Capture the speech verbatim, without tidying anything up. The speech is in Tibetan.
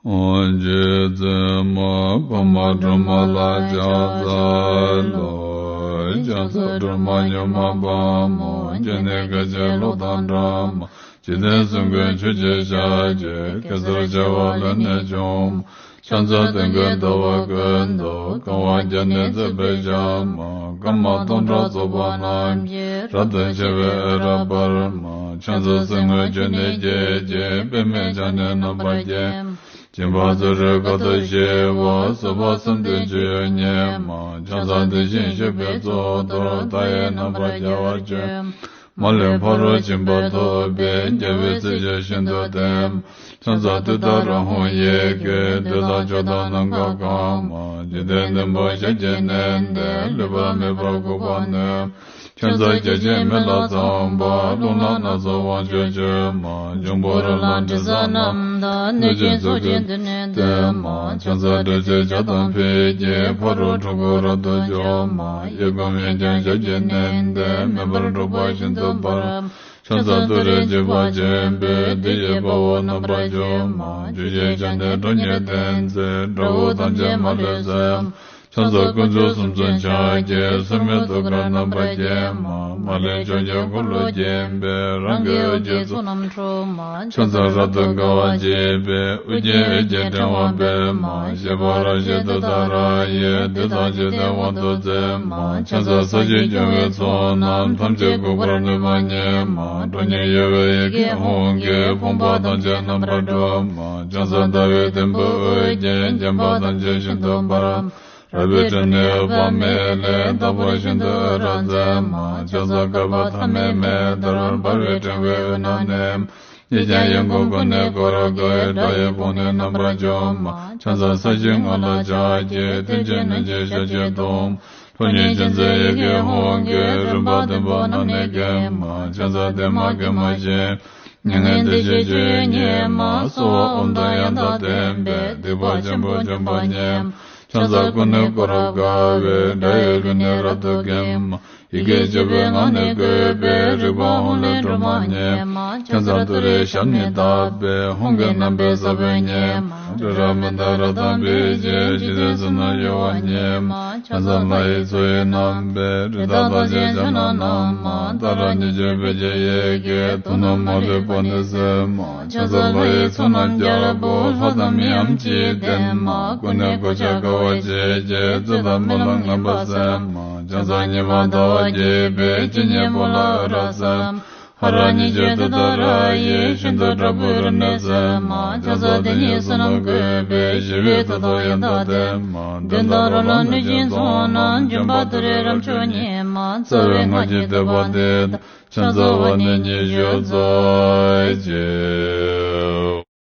རྗེ་བཙུན་མ་འཕགས་མ་སྒྲོལ་མ་ལ་ཕྱག་འཚལ་ལོ། ཕྱག་འཚལ་སྒྲོལ་མ་མྱུར་མ་དཔའ་མོ། སྤྱན་ནི་སྐད་ཅིག་གློག་དང་འདྲ་མ། འཇིག་རྟེན་གསུམ་མགོན་ཆུ་སྐྱེས་ཞལ་གྱི། གེ་སར་བྱེ་བ་ལས་ནི་བྱུང་མ། ཕྱག་འཚལ་དུས་ཀུན་ཟླ་བ་ཀུན་ཏུ། གང་བ་བརྒྱ་ནི་བརྩེགས་པའི་ཞལ་མ། སྐར་མ་སྟོང་ཕྲག་ཚོགས་པ་རྣམས་ཀྱིས། རབ་ཏུ་ཕྱེ་བའི་འོད་རབ་འབར་མ། ཕྱག་འཚལ་གསེར་དངུལ་ཆུ་ནས་སྐྱེས་ཀྱི། པདྨས་ཕྱག་ནི་རྣམ་པར་བརྒྱན་མ། སྦྱིན་པ་ཚུ་རོལ་དཀའ་ཐུབ་ཞི་བ། བཟོད་པ་གསུམ་ལྡན་སྤྱོད་ཡུལ་ཉིད་མ། ཕྱག་འཚལ་དེ་བཞིན་གཤེགས་པའི་གཙུག་ཏོར། མཐའ་ཡས་རྣམ་པར་རྒྱལ་བར་སྤྱོད་མ། མ་ལུས་ཕ་རོལ་ཕྱིན་པ་ཐོབ་པའི། རྒྱལ་བའི་སྲས་ཆེན་ཤིན་ཏུ་བསྟེན་མ། ཕྱག་འཚལ་ཏུཏྟཱ་ར་ཧཱུྃ་ཡི་གེ། བདུད་དང་ཕྱོགས་དང་ནམ་མཁའ་གང་མ། འཇིག་རྟེན་བདུན་པོ་ཞལ་གྱིས་མནན་ཏེ། ལུས་པ་མེད་པར་འགུགས་པར་ནུས། ཕྱག་འཚལ་བརྒྱ་བྱིན་མེ་ལྷ་ཚངས་པ། རླུང་ལྷ་སྣ་ཚོགས་དབང་ཕྱུག་མཆོད་མ། འབྱུང་པོ་རོ་ལངས་དྲི་ཟ་རྣམས་དང་། གནོད་སྦྱིན་ཚོགས་ཀྱིས་འདི་ནས་བསྟོད་མ། ཕྱག་འཚལ་སྒྲ་ཆེན་ཞགས་དང་འཕེལ་གྱི། ཕ་རོལ་འཁྲུལ་འཁོར་རབ་ཏུ་འཇོམས་མ། གཡས་བསྐུམ་གཡོན་བརྐྱང་ཞབས་ཀྱིས་མནན་ཏེ། མེ་འབར་འཁྲུག་པ་ཤིན་ཏུ་འབར་མ། ཕྱག་འཚལ་ཏུ་རེ་འཇིགས་པ་ཆེན་པོས། བདུད་ཀྱི་དཔའ་བོ་རྣམ་པར་འཇོམས་མ། བཅུ་ཞལ་ཕྱག་ནི་ཁྲོ་གཉེར་ལྡན་མཛད། དགྲ་བོ་ཐམས་ཅད་མ་ལུས་གསོད་མ། ཕྱག་འཚལ་དཀོན་མཆོག་གསུམ་མཚོན་ཕྱག་རྒྱའི། སོར་མོས་ཐུགས་ཀར་རྣམ་པར་བརྒྱན་མ། མ་ལུས་ཕྱོགས་བཅུར་འཁོར་ལོས་བརྒྱན་པའི། རང་གི་འོད་ཀྱི་ཚོགས་རྣམས་འཁྲུག་མ། ཕྱག་འཚལ་རབ་ཏུ་དགའ་བ་བརྗིད་པའི། ཨོ་རྒྱན་འོད་ཀྱི་ཕྲེང་བ་སྤེལ་མ། བཞད་པ་རབ་བཞད་ཏུཏྟཱ་ར་ཡིས། བདུད་དང་འཇིག་རྟེན་དབང་དུ་མཛད་མ། ཕྱག་འཚལ་ས་གཞི་སྐྱོང་བའི་ཚོགས་རྣམས། ཐམས་ཅད་འགུགས་པར་ནུས་པ་ཉིད་མ། ཁྲོ་གཉེར་གཡོ་བའི་ཡི་གེ་ཧཱུྃ་གིས། ཕོངས་པ་ཐམས་ཅད་རྣམ་པར་སྒྲོལ་མ། ཕྱག་འཚལ་ཟླ་བའི་དུམ་བུས་དབུ་བརྒྱན། བརྒྱན་པ་ཐམས་ཅད་ཤིན་ཏུ་འབར་མ། རལ་པའི་ཕྲེང་ནི་འོད་དཔག་མེད་ལས། དག་པ་ཤིན་ཏུ་འོད་རབ་མཛད་མ། ཕྱག་འཚལ་བསྐལ་པ་ཐ་མའི་མེ་ལྟར། འབར་བའི་ཕྲེང་བའི་དབུས་ན་གནས་མ། གཡས་བརྐྱང་གཡོན་བསྐུམ་ཀུན་ནས་བསྐོར་དགའི། དགྲ་ཡི་དཔུང་ནི་རྣམ་པར་འཇོམས་མ། ཕྱག་འཚལ་ས་གཞིའི་ངོས་ལ་ཕྱག་རྒྱའི། མཐིལ་གྱིས་བསྣུན་ཅིང་ཞབས་ཀྱིས་བརྡུང་མ། ཁྲོ་གཉེར་ཅན་མཛད་ཡི་གེ་ཧཱུྃ་གིས། རིམ་པ་བདུན་པོ་རྣམས་ནི་འགེམས་མ། ཕྱག་འཚལ་བདེ་མ་དགེ་མ་ཅན། མྱ་ངན་འདས་ཞི་སྤྱོད་ཡུལ་ཉིད་མ། གསོལ་བ་ཨོཾ་དང་ཡང་དག་ལྡན་པས། སྡིག་པ་ཆེན་པོ་འཇོམས་པ་ཉིད་མ། ཕྱག་འཚལ་ཀུན་ནས་བསྐོར་རབ་དགའ་བའི། དགྲ་ཡི་རུ་ནི་རབ་ཏུ་འགེམས་མ། ཡི་གེ་བཅུ་པའི་ངག་ནི་བཀོད་པའི། རིག་པ་ཧཱུྃ་ལས་སྒྲོལ་མ་ཉིད་མ། ཕྱག་འཚལ་ཏུ་རེའི་ཞབས་ནི་བརྡབས་པས། ཧཱུྃ་གི་རྣམ་པའི་ས་བོན་ཉིད་མ། སྤྲོས་བྲལ་མི་འདའ་རབ་དང་འཕེལ་གྱི། འཇིག་རྟེན་གསུམ་རྣམས་གཡོ་བ་ཉིད་མ། ཕྱག་འཚལ་ལྷ་ཡི་མཚོ་ཡི་རྣམ་པའི། རི་དྭགས་རྟགས་ཅན་ཕྱག་ན་བསྣམས་མ། ཏཱ་ར་གཉིས་བརྗོད་བོད་ཀྱི་ཡི་གེ། དུག་རྣམས་མ་ལུས་པ་ནི་སེལ་མ། ཕྱག་འཚལ་ལྷ་ཡི་ཚོགས་རྣམས་རྒྱལ་པོ། ལྷ་དང་མིའམ་ཅི་ཡིས་བསྟེན་མ། ཀུན་ནས་གོ་ཆ་དགའ་བ་བྱེད་ཀྱི། བརྩེ་དང་སྨོན་ལམ་ངན་པ་སེལ་མ། ཕྱག་འཚལ་ཉི་མ་ཟླ་བ་རྒྱས་པའི། སྤྱན་གཉིས་པོ་ལ་འོད་རབ་གསལ་མ། ཧ་ར་གཉིས་བརྗོད་ཏུཏྟཱ་ར་ཡིས། ཤིན་ཏུ་དྲག་པོའི་རིམས་ནད་སེལ་མ། ཕྱག་འཚལ་དེ་ཉིད་བསོད་ནམས་བཀོད་པའི། ཞི་བའི་མཐུ་སྟོབས་ཡང་དག་ལྡན་མ། གདོན་དང་རོ་ལངས་གནོད་སྦྱིན་ཚོགས་རྣམས། འཇོམས་པ་ཏུ་རེ་རབ་མཆོག་ཉིད་མ། རྩ་བའི་སྔགས་ཀྱི་བསྟོད་པ་འདི་དང་། ཕྱག་འཚལ་བ་ནི་ཉི་ཤུ་རྩ་གཅིག